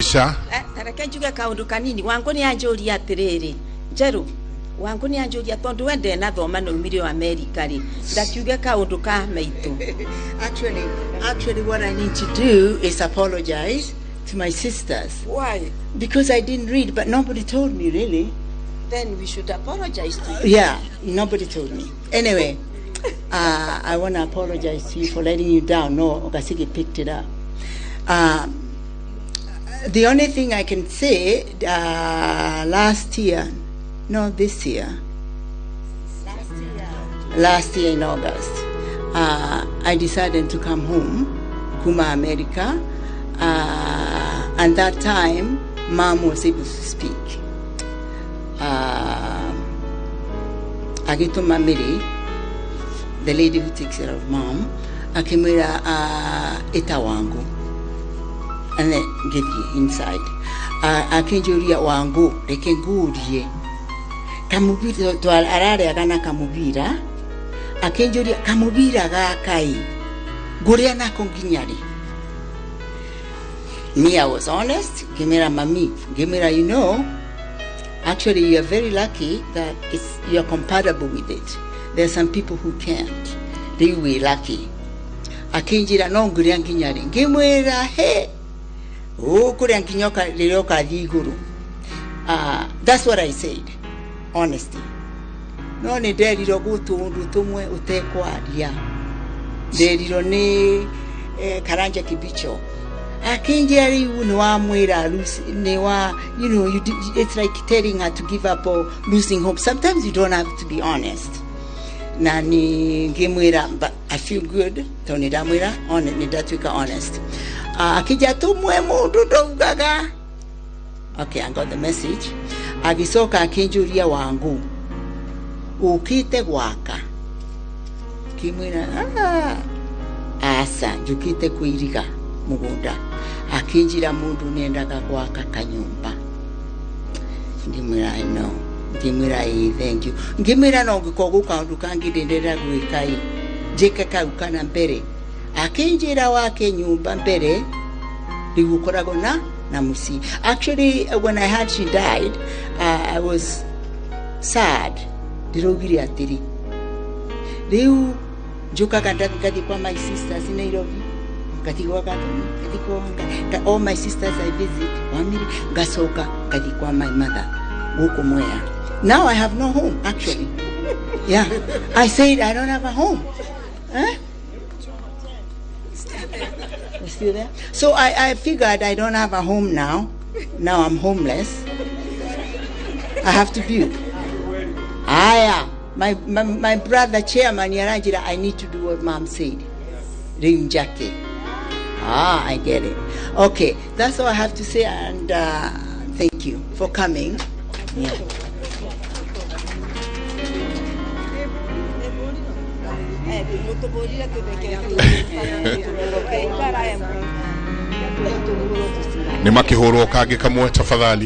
Mbica. Tareke njuge kaundu kanini. Wangu ni anjũria atĩrĩrĩ, Njerũ, Wangu ni anjũria tondũ we ndenathoma na umire o Amerika rĩ, ndakiuge kaundu ka maitũ. Actually, what I need to do is apologize to my sisters. Why? Because I didn't read, but nobody told me, really. Then we should apologize to you. Yeah, nobody told me. Anyway, I want to apologize to you for letting you down. No, Okasigi picked it up. The only thing I can say, last year, no, this year, last year in August, I decided to come home, kuma America, and that time, Mom was able to speak. Agituma Miri, the lady who takes care of Mom, akimwira, ita wangu, and then get you inside. Akinjuria wangu, reke ngurie. Kamubira, to arare agana kamubira, akinjuria kamubira gakai, nguria nako nginyari. Me, I was honest. Gimera mami, gimera, you know, actually you are very lucky that you are compatible with it. There are some people who can't. They were lucky. Akinjira no nguria nginyari. Ngimwira he. Oh, kuria nginyoka liroka thiguru. That's what I said. Honesty. No ni nderiro gutundu tumwe utekwaria. Nderiro ni Karanja Kibicho. Akinjira riu ni wa mwira ni wa, you know, you, it's like telling her to give up or losing hope. Sometimes you don't have to be honest. Na ni ngimwira, but I feel good. To ni ndamwira, ni ndatuika honest. Akija tumwe mundu ndaugaga. Okay, I got the message. Agicoka akinjuria wangu, ukite gwaka. Kimwira, asa njukite kuiriga mugunda. Akinjira mundu nendaga gwaka kanyumba. Ngimwira, I know. Ngimwira, thank you. Ngimwira no ngiko kaundu kangi ndendera gwikai. Njike kau kana mbere. Akinjira wake nyumba mbere riu ukoragwo na muci. Actually, when I heard she died, I was sad. Ndiraugire atiri, riu njukaga ngathi kwa my sisters in Nairobi, ngathi gwa Gathoni, ngathi kwa all my sisters I visit, Wamiri, ngacoka ngathi kwa my mother guku Mwea. Now I have no home, actually. Yeah, I said I don't have a home. Huh? You still there? So I figured I don't have a home now. Now I'm homeless. I have to build. Aya, my brother chairman Yaranjira, I need to do what Mom said. Rinjake. Ah, I get it. Okay, that's all I have to say, and thank you for coming. Yeah. Nĩ makĩhũrwo kangĩ kamwe tafadhali.